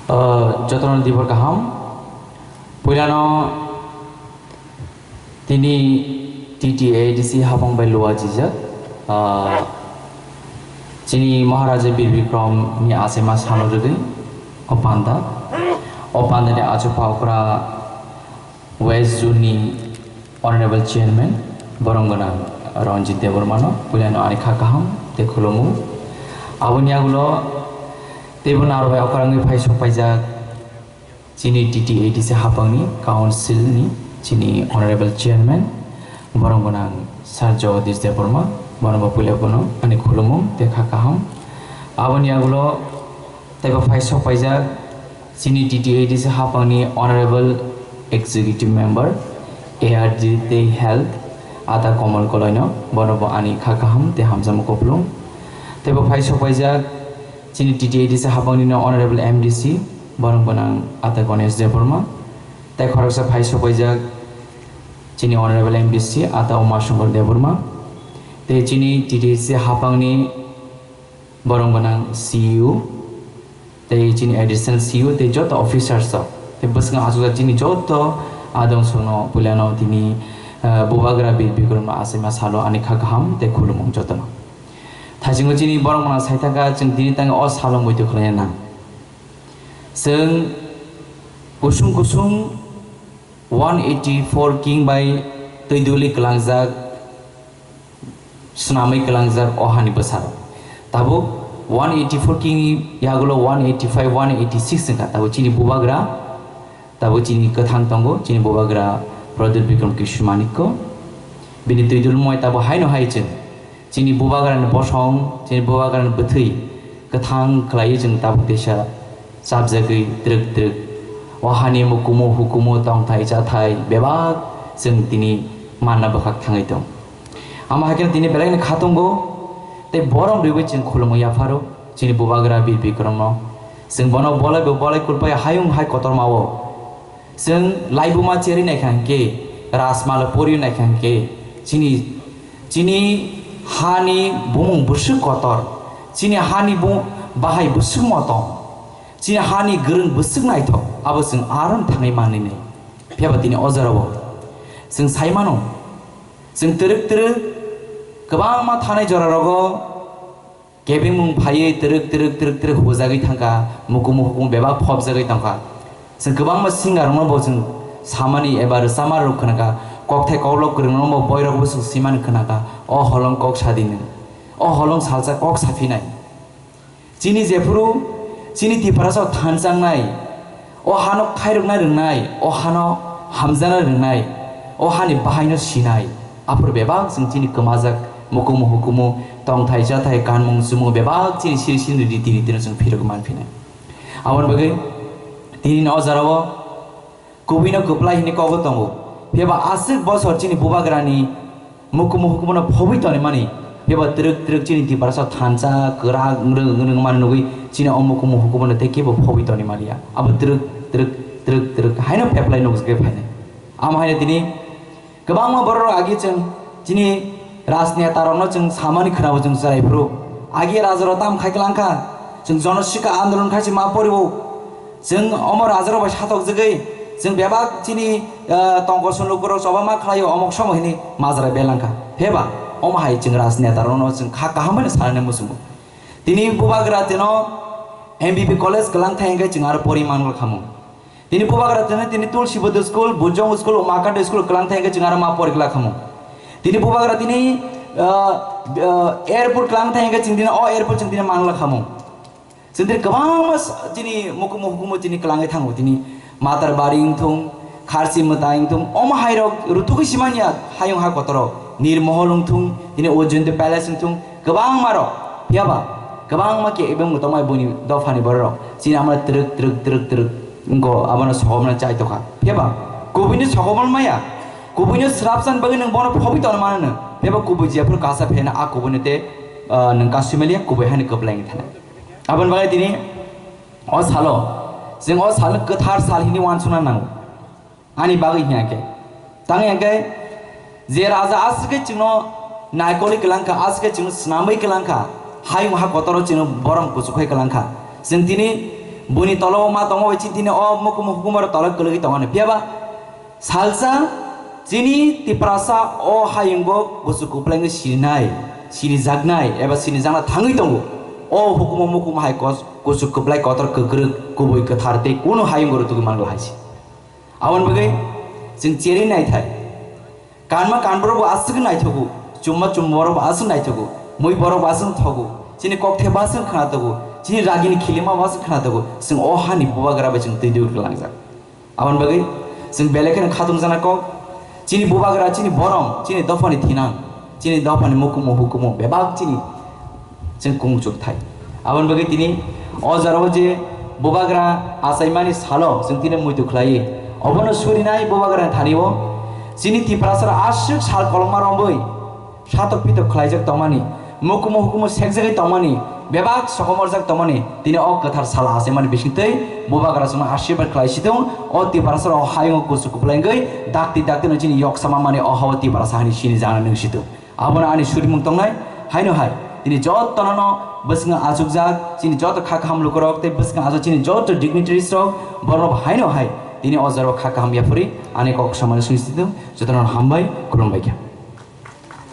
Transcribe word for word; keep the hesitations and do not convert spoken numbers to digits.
Uh, jotono dibor kaham. Puilano tini T T A D C hapang bai lua jijak. Uh, chini Maharaja Bir Bikram ni asema sano rwgwi o panda. O panda ni achukha okra West Zone ni Honorable Chairman borong gwnang Ranjit Debbarma no puilano ani kha kaham tei khulumu. Aboni agulo teibo naro bai okra wngwi phai sok paijak chini T T A D C hapang ni council ni chini Honorable Chairman borong gwnang Sir Jagadish Debbarma, bono bo puila bono ani khulumu tei kha kaham. Aboni agulo teibo phai sok paijak chini T T A D C hapang ni Honorable Executive Member A R D tei Health Ata Komal Koloi no, bono bo ani kha kaham tei hamjakma kupulung. Teibo phai sok paijak chini T T A D C hapang ni no Honorable M D C borong gwnang Ata Ganesh Debbarma. Tei khoroksa phai sok paijak chini Honorable M D C Ata Uma Shankar Debbarma. Tei chini T T A D C hapang ni borong gwnang C E O, tei chini additional C E O, tei joto officers rok, tei bwskango achukjak chini joto adong songno puilano tini, eh, Bubagra Bir Bikram no asema salo ani kha kaham tei khulumung jotono. Thaisingo chini borok mano saithaka chwng tini tang o salo muitu khlaina nang. Chwng kusung kusung one eighty four king bai twi duli kwlangjak, swnamwi kwlangjak o hani bwsarok. Tabuk one eighty four king ni yagulo one eighty five, one eighty six wngkha. Tabuk chini bubagra, tabuk chini kwthang tongo, chini bubagra Pradyut Bikram Kishore Manikko. Bini twi dulmoi tabuk haino hai chwng chini bubagrani bosong, chini bubagrani bwthwi kwthang khlaiwi chwng tabuk teisa chapjagwi twrwk twrwk. O hani mukumu hukumu tongthai chathai bebak chwng tini manna bwkhak thangwi tong. Amo hai kheno tini belai no kha tongo, tei borom riwi chwng khulumwi yapharo chini bubagra Bir Bikramno. Chwng bono bolai bo bolai kulpai hayung hai kotormao. Chwng laibuma cherwi naikha hwnkhe, rajmala poriwi naikha hwnkhe, chini, chini hani bumung bwswk kotor, chini hani bu-, bahai bwswk motom, chini hani gwrwng bwswk naithok, abo chwng aro thangwi manlinai. Phiya ba tini o jorao chwng sai mano, chwng twrwk twrwk kwbangma thanai jorarogo kebengmung phaiwi twrwk twrwk twrwk twrwk hujagwi thangkha, mukumu hukumu bebak phobjagwi tongkha. Chwng kwbangma singer rokno bo chwng samani eba rwchapma rok khwnakha, kokthai koklop kwrwng rokno bo boirok bo chwng swimani khwnakha, o holong kok sadi nwng, o holong salsa kok saphinai. Chini jephuru chini Tiprasa thansangnai, o hano khairokna rwngnai, o hano hamjana rwngnai, o hani bahaino sinai, aphuru bebak chwng chini kwmajak mukumu hukumu, tongthai chathai, kanmung chumung bebak chini siri siri riti ritino chwng phirogwi manphinai. Aboni bagwi tini no o jorao kubuino kwplai hwnwi kogo tongo, phiyaba aswk bosor chini bubagrani mukumu hukumuno phobwi tonwi mani, phiyaba twrwk twrwk chini Tiprasa thansa kwrak nwrwng nwrwng mani nugwi chini o mukumu hukumuno tei kebo phobwi tonwi maliya. Abo twrwk twrwk twrwk twrwk haino pheplai nukjagwi phainai. Amo haino tini kwbangma borok rok agi chwng chini rajneta rokno chwng samani khwnabo chwng chwrai phuru agi raja rok tam khai kwlangkha, chwng jonosika andolon khai se ma poribo. Chwng omo rajarok bai satokjagwi, chwng bebak chini, ah, tongkol sonlokurok choba ma khlaio, omok somo hwnwi majra belangkha. Pheba, omo hai chwng rajnetarokno chwng kha kaham bai sanani muchungo. Tini bubagra tino M B B college kwlang thai hwnkhe chwng aro pori manglak khamung. Tini bubagra tino tini Tulsi Bodhi School, Bujong School, Umakanta School kwlang thai hwnkhe chwng aro ma pori glak khamung. Tini bubagra tini, ah, ah, airport kwlang thai hwnkhe chwng tini o airport chwng tini manglak khamung. Chwng tini kwbangma s-, chini mukumu hukumu chini kwlangwi thango, tini Matarbari wngthung, Kharsi Mwtai wngthung, omo hairok rutugwi simanya hayung ha kotoro, Nirmohol wngthung, tini Ujjayanta Palace wngthung, kwbangma rok, phiyaba kwbangma khe ebeng tongmai buini dophani bororok, chini amra twrwk twrwk twrwk twrwk wngkho, abono sokomna chai tokha. Phiyaba kubuino sokomol maya, kubuino srapsan bagwi nwng bono phobwi tongna mano nwng, phiyaba kubui jephuru kasa phena a kubuino te, ah, nwng kasumeliya kubui hani kwplai wngwi thanai. Aboni bagwi tini o salo, chwng o salno kwthar sal hwnwi uansukna nango. Ani bagwi hwnkhe, tang hwnkhe je raja aswk khe chwngno naikolwi kwlangkha, aswk khe chwngno swnamwi kwlangkha, hayung ha kotoro chwngno borom kuchuk khai kwlangkha. Chwng tini Buini tolo o ma tongo bai chini tini o mukumu hukumu rok tolo kwlwgwi tongo ani. Phiya ba salsa chini Tiprasa o hayungo kuchuk kwplai wngwi sirinai, sirijaknai eba sirijakna thangwi tongo. O hukumu mukumu hai kos-, kuchuk kwplai kotor kwkrwk kubui kwthar tei kunu hayungo rwtugwi mangla hai se. Aboni bagwi chwng cherwi naithai. Kanma kanborok bo aswk naithogo, chumma chumma borok bo aswk naithogo, mui borok bo aswk thogo, chini kokthe bo aswk khna togo, chini ragini khilima bo aswk khna togo, chwng o hani bubagra bai chwng twi dui langjak. Aboni bagwi chwng belai kheno khatung jana kok, chini bubagra, chini borom, chini dophani thinang, chini dophani mukumu hukumu bebak chini chwng kung chuk thai. Aboni bagwi tini o jora o je bubagra achaimani salo chwng tini muitu khlai. Obono surinai bubagra thani o chini Tiprasa aswk sal kolokma romwi satok pitok khlaijak tongmani, mukumu hukumu sekjagwi tongmani, bebak sokomorjak tongmani, tini o kwthar sal achaimani bisingtwi bubagra chwngno ashirbad khlai situng, o Tiprasa o hayung o kuchuk kwplai wngwi dakti dakti no chini yoksama mani o ha o Tiprasa hani sini jana nung situng. Abono ani surimung tongnai, haino hai tini jotono no bwskango achukjak chini joto kha kaham lukurok tei bwskango achuk chini joto dignitaries rok, borok haino hai tini o jora o kha kaham yaphuri ani kok samani sung situng. Jotono hambai, khulumbai kha.